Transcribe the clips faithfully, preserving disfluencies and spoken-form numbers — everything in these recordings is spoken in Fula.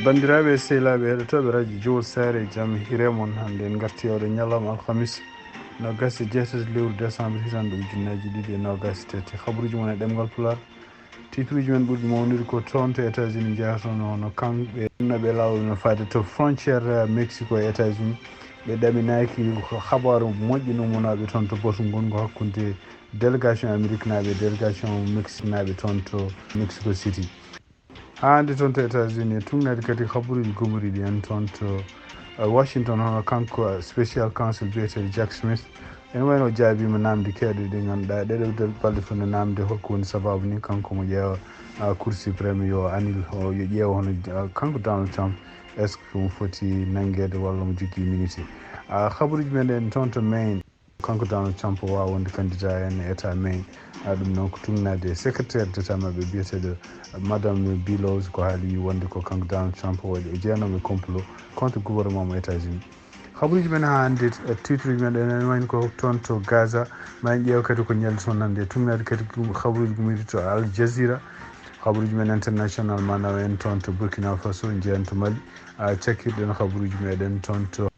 Banndiraaɓe e sehilaaɓe heɗotooɓe radio Jowol Saare, jam hiire mon. Hannde en ngarti e oɗo ñalawma alhamis, noogas e jeetati lewru décembre, hitande ujunnaaji ɗiɗi e noogas e tati. Habaruuji mon e ɗemngal Pulaar. Titruuji men ɓurɗi mawnude ko toon to États-Unis njeyata, hono kamɓe ɗonnaɓe laawol no faade to frontière Mexico e États-Unis. Ɓe ɗaminaaki ko habaaru moƴƴo no ummornoo ɓe toon to batu ngongu hakkunde délégation Amérique naaɓe e délégation Mexique naaɓe toon to Mexico City. Haa hannde toon to États-Unis, e tugnaade kadi habaruuji gumoriiɗi en toon to, eh, Washington, hono kanko, eh, special counsel biyeteeɗo Jack Smith. Ene wayno o jaabiima naamnde keewɗe ɗe ngannduɗaa ɗeɗo balɗe fof no naamnde holko woni sababu ni kanko mo ƴeewa, ah, Cour suprême yo anil, o yo ƴeew hono, ah, kanko Donald Trump, est-ce que mo foti nanngeede walla mo jogii immunité. Ah, habaruuji men en toon to Maine. Kanko Donald Trump o waawa wonde candidat en e État Maine. Ah, ɗum noon ko tugnaade e secrétaire d'État maɓɓe biyeteeɗo Madame Bilows, ko haali wi wonde ko kanko Donald Trump o waɗi, o jeenoomo e complot contre gouvernement mo États-Unis. Habaruuji men haa hannde, eh, titre uji men ɗen ene wayno ko toon to Gaza. Ma en ƴeew kadi ko ñalli toon hannde, tugnaade kadi ɗum habaruuji gummiiɗi to Al Jazeera. Habaruuji men international, maanaam en toon to Burkina Faso, njeyen to Mali. Ah, cakkirɗen habaruuji meɗen toon to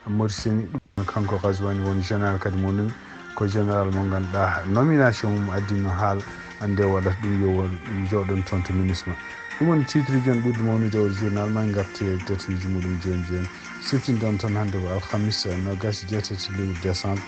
Mauritanie, ɗum kanko Ghazouani woni général kadi mo nomi, ko général mo ngannduɗaa nomination mum addino haala nde waɗata ɗum yo won jooɗon toon to MINUSMA. Ɗum woni titre uji men ɓurɗi mawnude o journal. Ma en ngartu e datuuji muɗum jooni jooni. Siftinɗon tan hannde ko alhamis noogas e jeetati lewru décembre,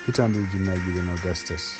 hitaande ujunnaaji ɗiɗi e noogas e tati.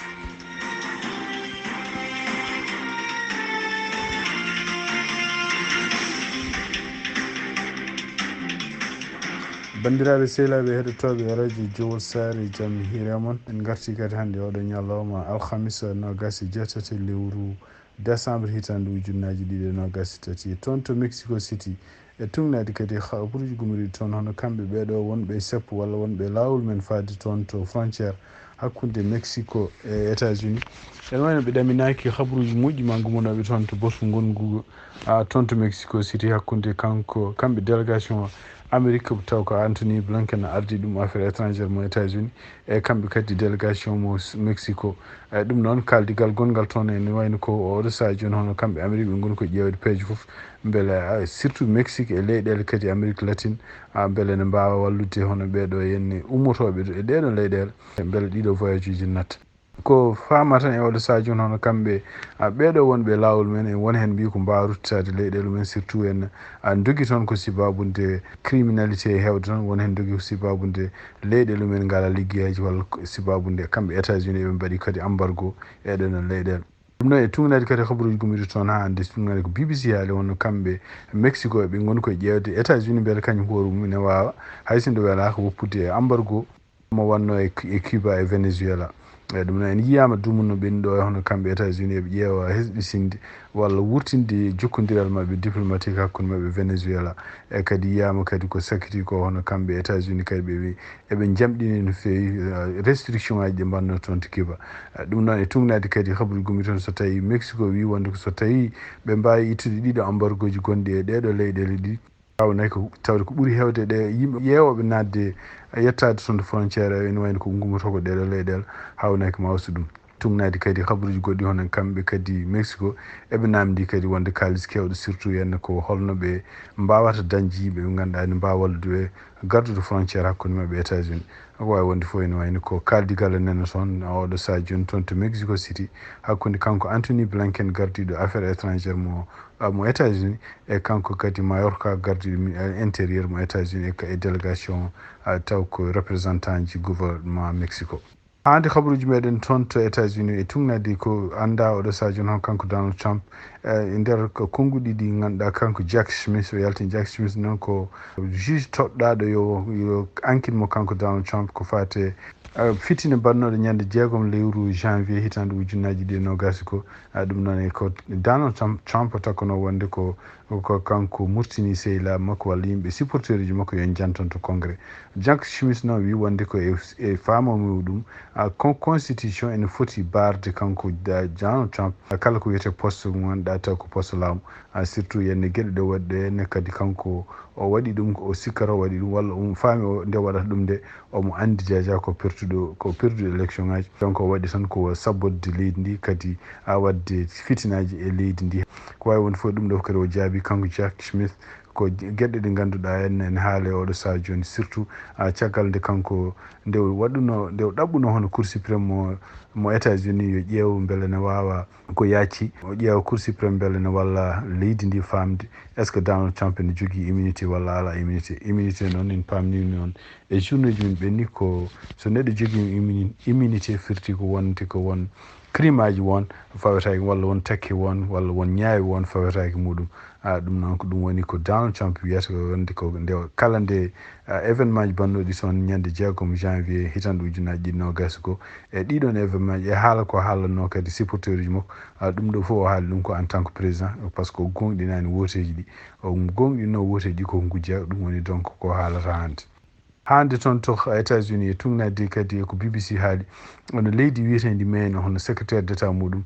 Banndiraaɓe sehilaaɓe heɗotooɓe radio Jowol Saare, jam hiire mon. En ngarti kadi hannde oɗo ñalawma alhamis noogas e jeetati lewru décembre hitaande ujunnaaji ɗiɗi e noogas e tati. Toon to Mexico City, e tugnaade kadi habaruuji gumoriiɗi toon, hono kamɓe ɓeeɗo wonɓe e seppo walla wonɓe e laawol men faade toon to frontière hakkunde Mexico e États-Unis. Ene wayno ɓe ɗaminaaki habaruuji moƴƴi ma gummonooɓe toon to batu ngongu, ah, toon to Mexico City hakkunde kanko, kamɓe délégation Amérique, taw ko Anthony Blinken ardi ɗum affaire étrangère mo États-Unis, e kamɓe kadi délégation mo s-, Mexico. E ɗum noon, kaaldigal gonngal toon ene wayno ko oɗo sahaa jooni, hono kamɓe Amérique ɓe ngoni ko ƴeewde peeje fof, mbele, ah, surtout Mexique e leyɗeele kadi Amérique latine, ah, mbele ne mbaawa wallude hono ɓeeɗo henne ummotooɓe e ɗeeɗo leyɗeele, mbele ɗiɗo voyage uji natta. Ko faama tan e oɗo sahaa jooni, hono kamɓe, ah, ɓeeɗo wonɓe e laawol men, en won heen mbiyi ko mbaawa ruttitaade leyɗeele mum en, surtout en, ah, ndogi toon ko sibaabu nde criminalité e heewde toon, won heen ndogi ko sibaabu nde leyɗeele mum en ngalaa liggeyaaji walla ko sibaabu nde kamɓe États-Unis eɓe mbaɗi kadi embargo e ɗeen ɗoon leyɗeele. Ɗum noon e tugnaade kadi habaruuji gummiiɗi toon haa hannde, tugnaade ko B B C haali, wonno kamɓe Mexico eɓe ngoni koye ƴeewde États-Unis mbele kañum hoore mum ene waawa, hay so nde welaaka, woppude e embargo mo wonno e, e Cuba e Venezuela. E ɗum noon en yiyaama dumunna ɓennuɗo e hono kamɓe États-Unis eɓe ƴeewa hesɗisinde walla wurtinde jokkondiral maɓɓe diplomatique hakkunde maɓɓe Venezuela. E kadi yiyaama kadi ko sakkiti ko hono kamɓe États-Unis kadi ɓe wi eɓe njamɗini no feewi, eh, restriction ŋaaji ɗi mbanno toon to Cuba. Eh, ɗum noon e tugnaade kadi habaruuji gummi toon so tawi Mexico wi wonde ko so tawi ɓe mbaawi ittude ɗiɗo embargo ji gonɗi e ɗeeɗo leyɗeele ɗiɗi. Hawnay ko tawde ko ɓuri heewde ɗe yimɓe ƴeewooɓe naatde, yettaade toon to frontière, ene wayno ko ngummotoo ko ɗeeɗo leyɗeele, hawnay ko mawsa ɗum. Tugnaade kadi habaruuji goɗɗi hono kamɓe kadi Mexico, eɓe naamndii kadi wonde kaalis keewɗo, surtout heen ko holno ɓe mbaawata dañde yimɓe ɓe ngannduɗaa ene mbaawa wallude ɓe gardude frontière hakkunde maɓɓe e États-Unis. Ko waawi wonde fof ene wayno ko kaaldigal nana toon, oɗo sahaa jooni toon to Mexico City, hakkunde kanko Anthony Blinken, gardiiɗo affaire étrangère mo, mo États-Unis, e kanko kadi Mayorkas, gardiiɗo mi-, intérieur mo États-Unis, e ka-, e délégation, ah, taw ko représentant ji gouvernement Mexico. Haa hannde habaruuji meɗen toon to États-Unis e tugnaade ko anndaa oɗo sahaa jooni hono kanko Donald Trump, eh, e nder ko konnguɗi ɗi ngannduɗaa kanko Jack Smith o yaltini. Jack Smith noon ko juge toɗɗaaɗo yo, yo enquête mo kanko Donald Trump ko faate, eh, fitina mbaɗnooɗo ñande jeegom lewru janvier hitaande ujunnaaji ɗiɗi e noogas ko, eh, ɗum noon e ko Donald Trump, Trump takkanoo wonde ko, ko kanko murtini sehilaaɓe makko walla yimɓe supporteruuji makko yo njanton to Congrès. Jack Smith noon wi wonde ko e, e faamo muɗum, a, con-, constitution ene foti barde kanko da-, Donald Trump, a, kala ko wiyetee poste mo ngannduɗaa taw ko poste laamu, a, surtout henne geɗe ɗe waɗɗe henne kadi kanko o waɗi ɗum, o sikkata o waɗi ɗum walla o faami o nde waɗata ɗum nde, omo anndi déjà ko pertuɗo, ko perduɗo élection ŋaaji. Donc o waɗi tan ko sabborde leydi ndi kadi, a, waɗde fitinaaji e leydi ndi. Ko waawi wonde fof ɗum ɗo kadi o jaabi kanko Jack Smith Ko geɗe ɗe ngannduɗaa en ene haale oɗo saha jooni, surtout caggal nde kanko nde waɗuno nde ɗaɓɓuno hono Cour suprême mo mo États-Unis yo ƴeew mbele ne waawa ko yaaci, o ƴeewa Cour suprême mbele ne walla leydi ndi faamde est-ce que Donald Trump ene jogii immunité walla alaa immunité. Immunité noon en paamnii noon e journée ji men ɓenni ko so neɗɗo jogii immunité firti ko wonde ko won crime aji won fawetaake walla won takke won walla won ñaawi won fawetaake muɗum. A ɗum noon ko ɗum woni ko Donald Trump wiyata wonde ko nde kala nde événement ji bannooɗi toon ñande jeegom janvier hitande ujunnaji ɗiɗi nogas ko e ɗiɗon événement ji e haala ko haalanno kadi supporteur uji makko. A ɗum ɗo fof o haali ɗum ko en tant que président par ce que o gonɗinani woteji ɗi o gonɗinno woteji ɗi ko ngujja ɗum woni donc ko haalata hannde. Hannde toon to États-Unis e tuŋnaaɗi kadi ko B B C haali, hono leydi wiyeteendi Maine, hono secrétaire d'État muɗum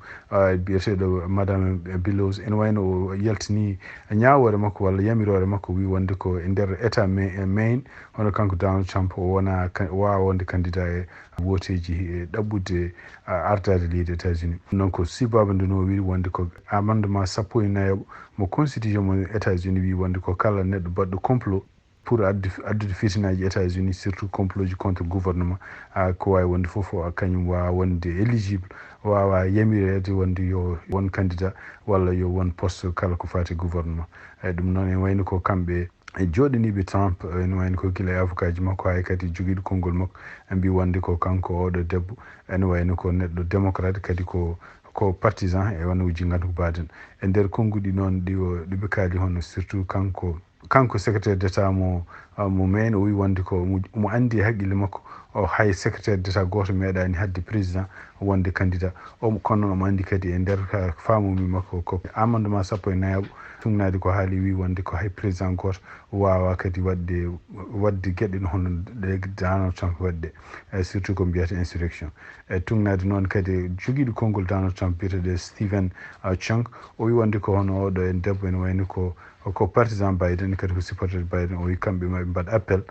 biyeteeɗo Madame Bellows, ene wayno o yaltini ñaawoore makko walla yamiroore makko, wi wonde ko e nder État Maine, hono kanko Donald Trump o wona waawa wonde candidat e wooteeji e ɗaɓɓude ardaade leydi États-Unis. Ɗum noon ko sibaaba nde no wiri wonde ko amendement sappo e nayaɓo mo constitution mo États-Unis wi wonde ko kala neɗɗo baɗɗo complot pour addu addude fitinaaji États-Unis, surtout complot ji contre gouvernement, a ko waawi wonde fof o kañum waawa wonde éligible, waawa yamireede wonde yo won candidat walla yo won poste kala ko faati gouvernement. Eyi ɗum noon en wayno ko kamɓe e jooɗaniiɓe Trump, ene wayno ko gila e avocat ji makko haa e kadi jogiiɗo konngol makko, ɓe mbi wonde ko kanko oɗo debbo ene wayno ko neɗɗo démocrate kadi ko ko partisan e wano uji nganndu ko baaden e nder konnguɗi noon ɗi ɗiɓe kaali hono surtout kanko kanko secrétaire d'état mo mo Maine o wi wonde ko omo anndi e haqqille makko o hay secrétaire d'état gooto meeɗaani haɗde président wonde candidat. O kono noon omo anndi kadi e nder faamumi makko ko amendement sappo e nayaɓo tuŋnaade ko haali wi wonde ko hay président gooto waawa kadi waɗde waɗde geɗe no hono ɗe Donald Trump waɗde e surtout ko mbiyata insurrection e tuŋnaade noon kadi jogiiɗo konngol Donald Trump biyeteeɗo Stephen Chung o wi wonde ko hono oɗo en debbo ene wayno ko ko partisan Biden kadi ko supporter Biden o wi kamɓe maɓe mbaɗa appel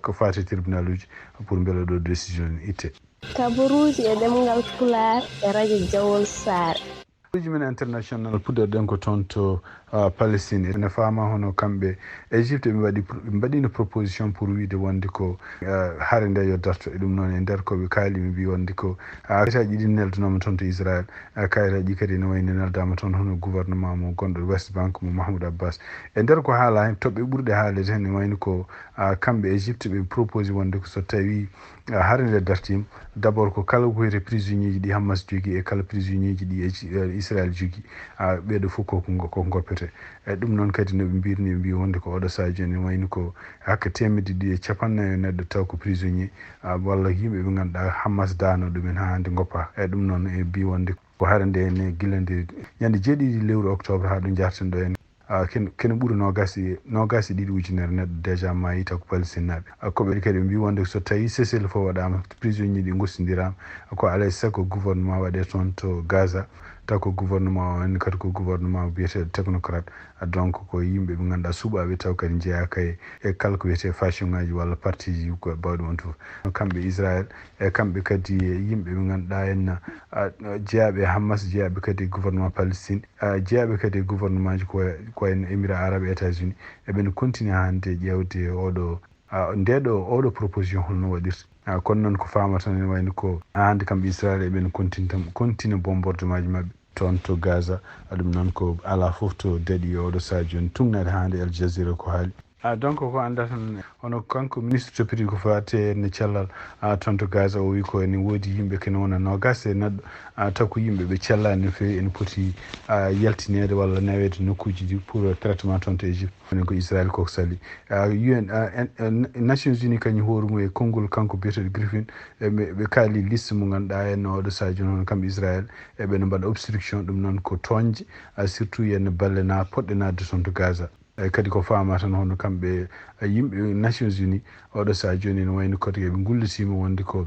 ko faati tribunal uji pour mbele ɗo décision itte. Kabaruuji e ɗemngal Pulaar e rajo Jawol Saare. Kabaruuji men international puɗɗorɗen ko toon to Palestine ene faama hono kamɓe Égypte ɓe mbaɗi ɓe mbaɗino proposition pour wiide wonde ko hare nde yo darto e ɗum noon e nder ko ɓe kaali ɓe mbi wonde ko kayitaaji ɗi neldunooma toon to Israël kayitaaji ɗi kadi ene wayno neldaama toon hono gouvernement mo gonɗo West Bank mo Mahmoud Abbas e nder ko haala heen toɓɓe ɓurɗe haalede heen ene wayno ko kamɓe Égypte ɓe proposé wonde ko so tawi hare nde dartiima d'abord ko kala ko wiyetee prisonnier ji ɗi Hamas jogii e kala prisonnier ji ɗi Israël jogii ɓeeɗo fof koko koko goppetee. E ɗum noon kadi no ɓe mbirni ɓe mbi wonde ko oɗo saha jooni wayno ko hakke teemedde ɗiɗi e capanɗe nayo neɗɗo taw ko prisonnier walla yimɓe ɓe ngannduɗaa Hamas daano ɗumen haa hannde goppa e ɗum noon e mbi wonde ko hare nde ne gila nde ñande jeeɗiɗi lewru octobre haa ɗo jarten ɗo en kene ɓuri nogas e nogas e ɗiɗi ujunere neɗɗo déjà maayi taw ko palestinnaaɓe. Ko ɓe kadi ɓe mbi wonde so tawi Seychelles fof waɗaama prisonnier ɗi gostindirama ko alay sago gouvernement waɗe toon to Gaza taw ko gouvernement o en kadi ko gouvernement biyeteeɗo technocrate donc ko yimɓe ɓe ngannduɗaa suɓaaɓe taw kadi njeyaaka e kala ko wiyetee faction ngaji walla parti ji ko bawɗi on fof kamɓe Israël e kamɓe kadi yimɓe ɓe ngannduɗaa en jeyaaɓe e Hamas jeyaaɓe kadi e gouvernement Palestine jeyaaɓe kadi e gouvernement ji ko ko en Émirats Arabes États-Unis eɓen continue hannde ƴeewde oɗo ndeɗo oɗo proposition holno waɗirta kono noon ko faama tan ene wayno ko hannde kamɓe Israël eɓen continue continue bombardement ji maɓɓe toon to Gaza. Ɗum noon ko alaa fof to daɗi e oɗo saha jooni tuŋnaade hannde Al Jazeera ko haali. A donc ko annda tan hono kanko ministre toppitiri ko fate ne cellal a toon to Gaza o wi ko ene woodi yimɓe kene wona nogas e neɗɗo a taw ko yimɓe ɓe cellaani no feewi ene poti a yaltineede walla naweede nokkuuji ɗi pour traitement toon to Égypte. Onon ko Israël koko sali. UN Nations Unies kañum hoore mum e konngol kanko biyeteeɗo Griffin ɓe kaali liste mo ngannduɗaa en oɗo saha jooni hono kamɓe Israël eɓe no mbaɗa obstruction ɗum noon ko tooñde surtout yen balle na poɗɗe naatde toon to Gaza. Eyi kadi ko faama tan hono kamɓe yimɓe Nations Unies oɗo saha jooni ene wayno kadi eɓe ngullitiima wonde ko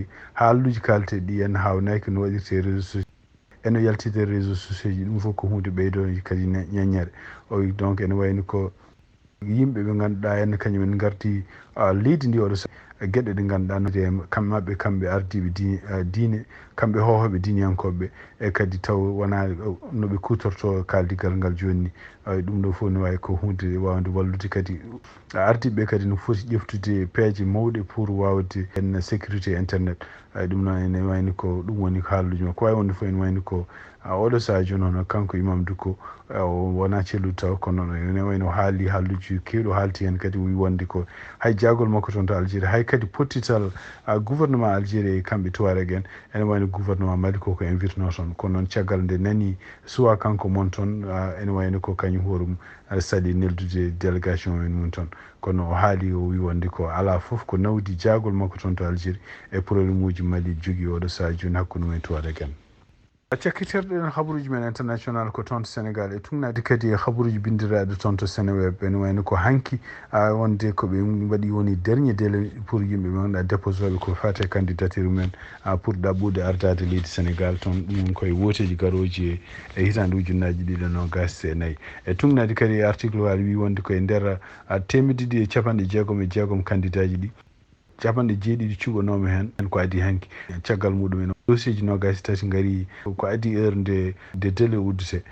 kadi haaluuji kaalteeɗi ɗi en haawnayki no waɗirte e réseau sociaux, eno yaltide réseau sociaux ji. Ɗum fof ko huunde ɓeydo kadi ne- ñaññere. O wi donc ene wayno ko yimɓe ɓe ngannduɗaa en kañum en ngarti leydi ndi oɗo sahaa, geɗe ɗe ngannduɗaa no kam maɓɓe, kamɓe ardiiɓe diine, kamɓe hoohooɓe diiniyankooɓe, e kadi taw wonaa no ɓe kuutorto kaaldigal ngal jooni ni. Ɗum ɗo fof ne waawi ko huunde waawde wallude kadi ardiiɓe kadi no foti ƴeftude peeje mawɗe pour waawde en sécurité internet. Ay ɗum noon ene wayni ko ɗum woni haalluuji makko. Ko waawi wonde fof ene wayni ko oɗo sahaa jooni hono kanko Imam Duko, o wonaa celluɗo taw, kono noon ene wayno haali haalluuji keewɗi, o haalti heen kadi o wi wonde ko hay jaagol makko toon to Algérie, hay kadi pottital gouvernement Algérie e kamɓe Touareg en, ene wayno gouvernement Mali ko ko invitnoo toon. Kono noon caggal nde nani suwaa kanko mon toon, ene wayno ko kañum hoore mum saɗi neldude délégation en mum toon. Kono o haali, o wi wonde ko alaa fof ko nawdi jaagol makko toon to Algérie e problème uji Mali jogii oɗo sahaa jooni hakkunde mum e Touareg en. Cakkiterɗe ɗen habaruuji men international ko toon to Sénégal e tugnaade kadi e habaruuji binndiraaɗi toon to Seneweb. Ene wayno ko hanki wonde ko ɓe mbaɗi woni dernier délai pour yimɓe ɓe ngannduɗaa déposooɓe ko faati e candidature mumen pour ɗaɓɓude ardaade leydi Sénégal toon. Ɗum woni koye wooteeji garooji e hitaande ujunnaaji ɗiɗi e noogaas e nayi. E tugnaade kadi e article waali wi wonde ko e nder teemedde ɗiɗi e capanɗe jeegom e jeegom kandidaaji ɗi, capanɗe jeeɗiɗi cuɓanooma heen ko adii hanki. Caggal muɗum en dossier ji noogaas e tati ngari ko adii heure nde nde délai uddete.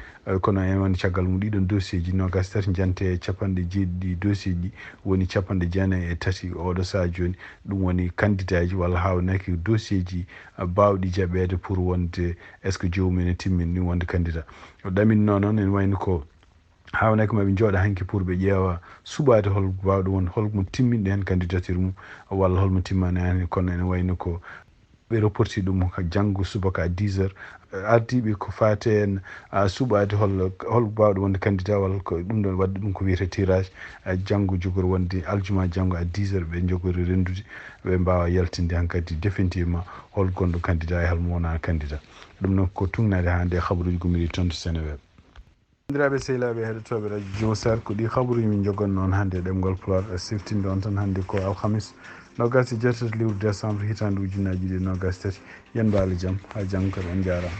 Kono en woni caggal mum ɗiɗon dossier ji noogaas e tati njante e capanɗe jeeɗiɗi dossier ji woni capanɗe jeenayi e tati oɗo sahaa jooni. Ɗum woni candidat ji walla haawnaki dossier ji baawɗi jaɓeede pour wonde est ce que joomum ene timmini ɗum wonde candidat. O ɗaminno noon ene wayni ko haawnaki maɓe njooɗa hanki pour ɓe ƴeewa suɓaade hol baawɗo won holmo timminɗo heen candidature mum walla holmo timmaani heen. Kono ene wayno ko ɓe reporti ɗum janngo subaka à dix heures. Ardiiɓe ko faati heen suɓaade hol hol baawɗo wonde candidat walla ko ɗum ɗon waɗde ɗum ko wiyetee tirage. Janngo jogori wonde aljuma janngo à dix heures ɓe njogori renndude, ɓe mbaawa yaltinde hankadi définitivement hol gonɗo candidat e hol mo wonaa candidat. Ɗum noon ko tugnaade haa nde habaruuji gummiri toon to Seneweb. Banndiraaɓe sehilaaɓe heɗotooɓe radio Jowsar, ko ɗi habaruuji min njogannoo on hannde e ɗemngal Pulaar. Siftinde on tan hannde ko alhamis noogaas e jeetati lewru décembre hitaande ujunnaaji ɗiɗi e noogaas e tati. Yen mbaalo jam, haa janngo kadi, on njaaraama.